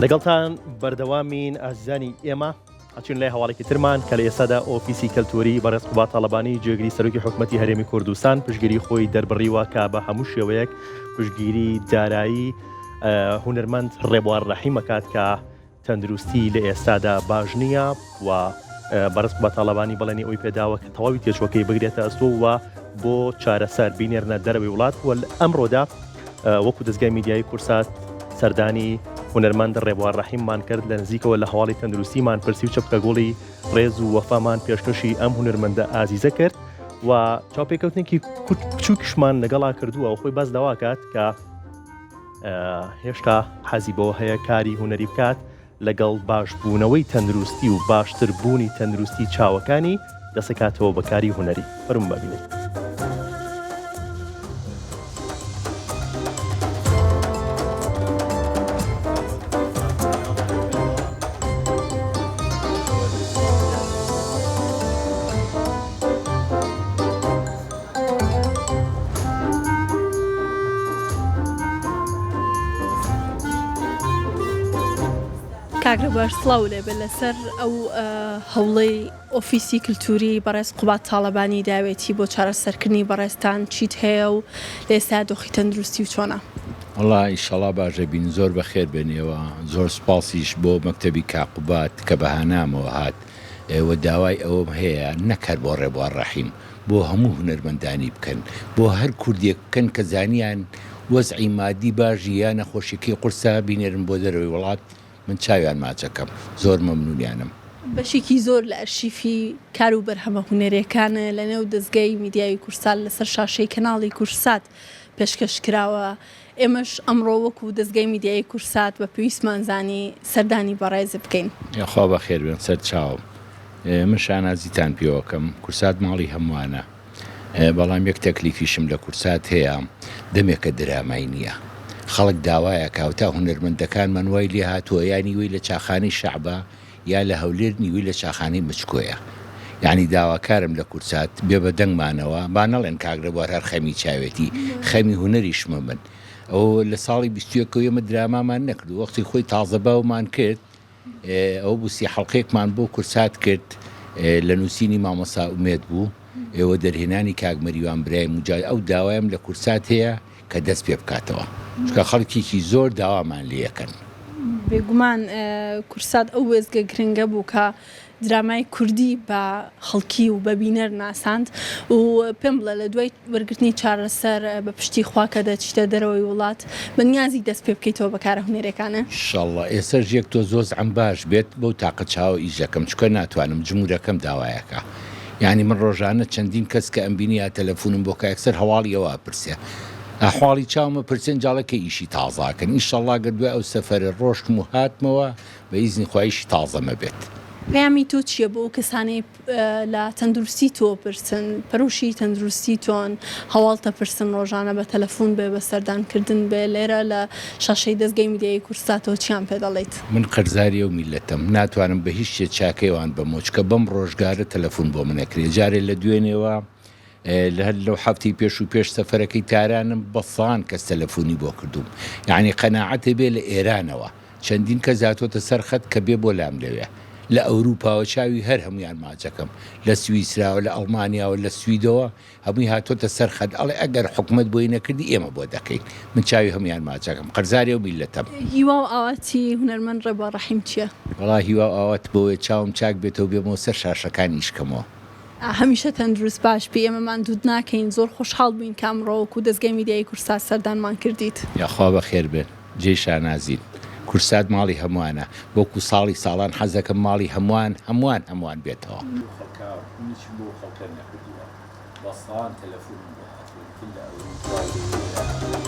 لەگەڵتان بەردەوامین ئازیزانی ئێمە ئەچین لای هەواڵێکی ترمان کە لە ئێستادا ئۆفیسی کەلتوری بەڕێز قوباد تاڵەبانی جێگری سەرۆکی حکومەتی هەرێمی کوردستان پشتگیری خۆی دەربڕیوە کە بە هەموو شێوەیەک پشتگیری دارایی هونەرمەند ڕێبوار ڕەحیم ئەکات کە تەندروستی لە ئێستادا باش نییە و بەڕێز قوباد تاڵەبانی بەڵێنی ئەوی پێداوە کە تەواوی تێچوەکەی بگرێتە ئەستۆ و بۆ چارەسەر بینێرنە دەرەوەی وڵات و ئەمڕۆدا وەکو دەزگای میدیایی کورسات سەردانی هونەرمەند ڕێبوار ڕەحیممان کرد لە نزیکەوە لە هەواڵی تەندروستیمان پرسی و چەپکە گوڵی ڕێز و وەفامان پێشکەشی ئەم هونەرمەندە ئازیزە کرد و چاوپێکەوتنێکی بچووکیشمان لەگەڵا کردووە و خۆی باس لەوە کات کە هێشتا حەزی بەوە هەیە کاری هونەری بکات لەگەڵ باشبوونەوەی تەندروستی و باشتر بوونی تەندروستی چاوەکانی دەسەکاتەوە بە کاری هونەری. فەرموون با بینین. کاک ڕێبوار سڵاو لێبێ لەسەر ئەو هەوڵەی ئۆفیسی کلتوری بەڕێز قوباد تاڵەبانی داوێتی بۆ چارەسەرکردنی بەڕێزتان چیت هەیە و لە ئێستا دۆخی تەندروستی و چۆنە؟ وەڵا ئیشەڵا باش ئەبین زۆر بەخێر بێن ئێوە زۆر سوپاسیش بۆ مەکتەبی کاک قوباد کە بە هانامەوە هات و داوای ئەوەم هەیە نەک هەر بۆ ڕێبوار ڕەحیم بۆ هەموو هونەرمەندانی بکەن بۆ هەر کوردێک بکەن کە زانیان وەزعی مادی باش یا نەخۆشیەکەی قورسە بینێرن بۆ دەرەوەی وڵات من چاویان ماچەکەم زۆر مەمنونیانم. بەشێکی زۆر لە ئەرشیفی کار و بەرهەمە هونەریەکان لە نێو دەزگای میدیایی کوردسات لەسەر شاشەی کەناڵی کوردسات پێشکەش کراوە، ئێمەش ئەمڕۆ وەکو دەزگای میدیایی کوردسات بە پێویستمان زانی سەردانی بەڕێزت بکەین. یاخوا بەخێربێن سەرچاوم. من شانازیتان پێوەکەم کورسات ماڵی هەمووانە بەڵام یەک تەکلیفیشم لە کورسات هەیە دەمێکە درامای نییە خەڵک داوایەکا و تا هونەرمەندەکانمان وای لێ هاتووە یا نیوەی لە چاخانەی شەعبە یا لە هەولێر نیوەی لە چاخانەی مچکۆیە یانی داواکارم لە کورسات بێ بە دەنگمانەوە با نەڵێن کاک رێبوار هەر خەمی چاوێتی خەمی هونەریشمە من ئەوە لە ساڵی 21 ئێمە درامامان نەکرد وەختی خۆی تازە باومان کرد ئەوە بوو سی حەڵقەیەکمان بۆ کورسات کرد لە نووسینی مامۆستا ئومێد بوو ئێوە دەرهێنانی کاک مەریوان برایم و جا ئەو داوایم لە کورسات هەیە کە دەست پێ بکاتەوە چونکە خەڵکێکی زۆر داوامان لێ ئەکەن. بێگومان کورسات ئەو وێستگە گرنگە بوو کە درامای کوردی بە خەڵکی و بە بینەر ناساند و پێم بڵێ لە دوای وەرگرتنی چارەسەر بە پشتی خوا کە دەچیتە دەرەوەی وڵات بە نیازی دەست پێ بکەیتەوە بە کارە هونەریەکانت؟ ئیشەڵا ئێسەش یەک تۆز وەزعم باش بێت بەو تاقە چاوە ئیش دەکەم چونکە ناتوانم جمورەکەم داوایەکە یانی من ڕۆژانە چەندین کەس کە ئەمبینی یا تەلەفونم بۆ کە یەکسەر هەواڵی ئەوە ئەپرسێ ئەحواڵی چاوم ئەپرسێن جاڵە کەی ئیشی تازە ئەکەن ئیشەڵا گەر دوای ئەو سەفەرە ڕۆشتم و هاتمەوە بە ئیزنی خوا ئیشی تازەم ئەبێت. پەیامی تۆ چیە بۆ ئەو کەسانەی لە تەندروستی تۆ پرسن پەرۆشی تەندروستی تۆن هەواڵتە پرسن ڕۆژانە بە تەلەفون بێ بە سەردان کردن بێ لێرە لە شاشەی دەزگای میدیایی کوردساتەوە چیان پێ دەڵێیت؟ من قەرزاری ئەو میللەتەم ناتوانم بە هیچ شتێ چاکەی ئەوان بەمەوە چونکە بەم ڕۆژگارە تەلەفون بۆ من ئەکرێ جارێ لە دوێنێوە لە هەر لەو حەفتەی پێش و پێش سەفەرەکەی تارانم بە سەان کەس تەلەفونی بۆ کردووم یانی قەناعەتێ بێ لە ئێرانەوە چەندین کەس هاتۆتە سەر خەت کە بێ بۆ لام لەوێ لە ئەوروپاوە چاوی هەر هەموویان ماچەکەم لە سویسراوە لە ئەڵمانیاوە لە سویدەوە هەمووی هاتۆتە سەر خەت ئەڵێ ئەگەر حکومەت بۆی نەکردی ئێمە بۆ دەکەین من چاوی هەموویان ماچەکەم قەرزاری ئەو میللەتەم. هیوا و ئاواتی هونەرمەند ڕێبوار ڕەحیم چیە؟ وەڵا هیوا و ئاوات بەوەیە چاوم چاک بێتەوە بێمەوە سەر شاشەکان ئیش کەمەوە. هەمیشە تەندروست باش بی ئێمە ماندووت ناکەین زۆر خۆشحاڵ بووین کە ئەمڕۆ وەکو دەزگای میدیایی کوردسات سەردانمان کردیت. یاخوا بەخێربێن جێی شانازین کوردسات ماڵی هەمووانە وەکو ساڵی ساڵان حەزەکەم ماڵی هەمووان هەمووان هەمووان بێتەوە. خەڵکە من هیچم بۆ خەڵکە نەکردووە بە سەدان تەلەفونم بۆ هاتووە ئیتر لە ئەوروپا و لە ئێران.